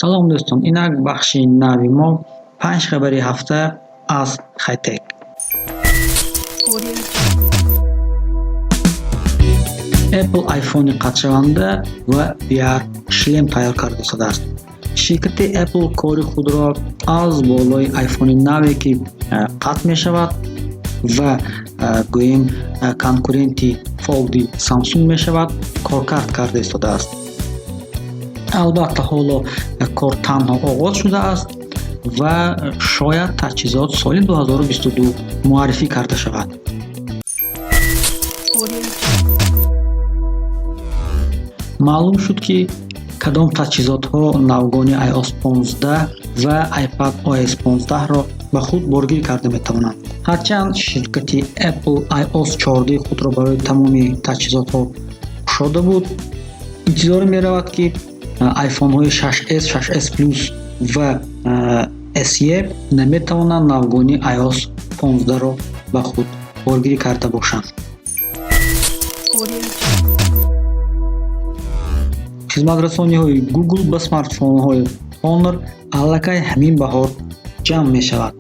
Салом, дӯстон, инак бахши нави мо, панҷ хабари ҳафта аз Хайтек. Apple iPhone қатъшаванда ва VR шлем тайёр карда истодааст. Ширкати Apple кори худро аз болои iPhone наве, ки қатъ мешавад ва, гӯем, конкуренти Fold Samsung мешавад, коркард карда истодааст. Албатта, ҳоло кор танҳо оғоз шудааст ва шояд таҷҳизот соли 2022 муаррифӣ карда шавад. Маълум шуд, ки кадом таҷҳизотҳо навгони iOS 15 ва iPad OS 15-ро ба худ боргир карда метавонанд. Ҳарчанд ширкати Apple iOS 14 худро барои тамоми таҷҳизотҳо кушода буд, интизор меравад, ки iPhone-ҳои 6s, 6s Plus ва SE наметавонанд навгони iOS 15-ро ба худ боргирӣ карда бошанд. Хизматрасониҳои Google ба смартфонҳои Honor аллакай ҳамин баҳор ҷамъ мешавад.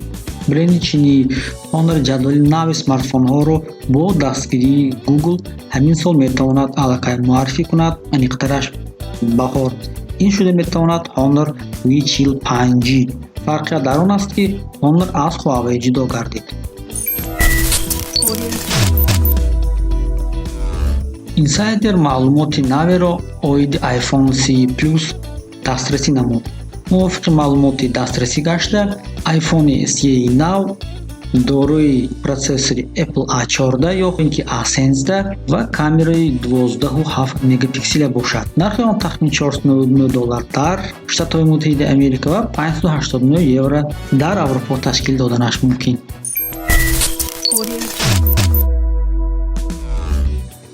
Бренди чинии Honor ҷадвали нави смартфонҳоро бо дастгирии Google ҳамин сол метавонад аллакай муаррифӣ кунад, аниқтараш баҳор. Ин шуда метавонад Honor V40 5G. Фарқият дар он аст, ки Honor аз Huawei ҷудо гардид. Инсайдер маълумоти наверо оиди iPhone SE Plus дастрасӣ намуд. Мувофиқи маълумоти дастрасӣ гашта, iPhone SE нав дорои протсессори Apple A14 ё ин ки A13 ва камераи 12,7 мегапикселя бошад. Нархи он тахмин 499 доллар дар Штатҳои Муттаҳидаи Америка ва 589 евро дар Аврупо ташкил доданаш мумкин.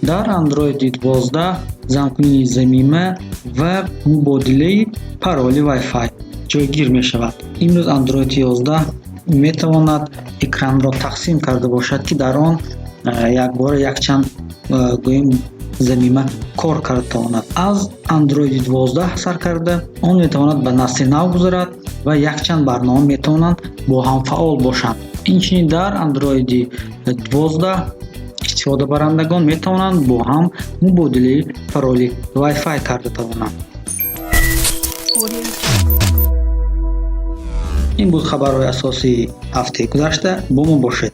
Дар Android 12 замкунии замима ва мубодилаи пароли Wi-Fi ҷойгир мешавад. Имрӯз Android 11 метавонад экранро тақсим карда бошад, ки дар он якбора якчанд, гӯем, замима кор карда тавонад. Аз Android 12 сар карда он метавонад ба насли нав гузарад ва якчанд барнома метавонанд бо ҳам фаъол бошанд. Инчунин дар Android 12 истифодабарандагон метавонанд бо ҳам мубодилаи пароли Wi-Fi карда тавонанд. Ин буд хабарҳои асосии ҳафтаи гузашта. Бо мо бошед.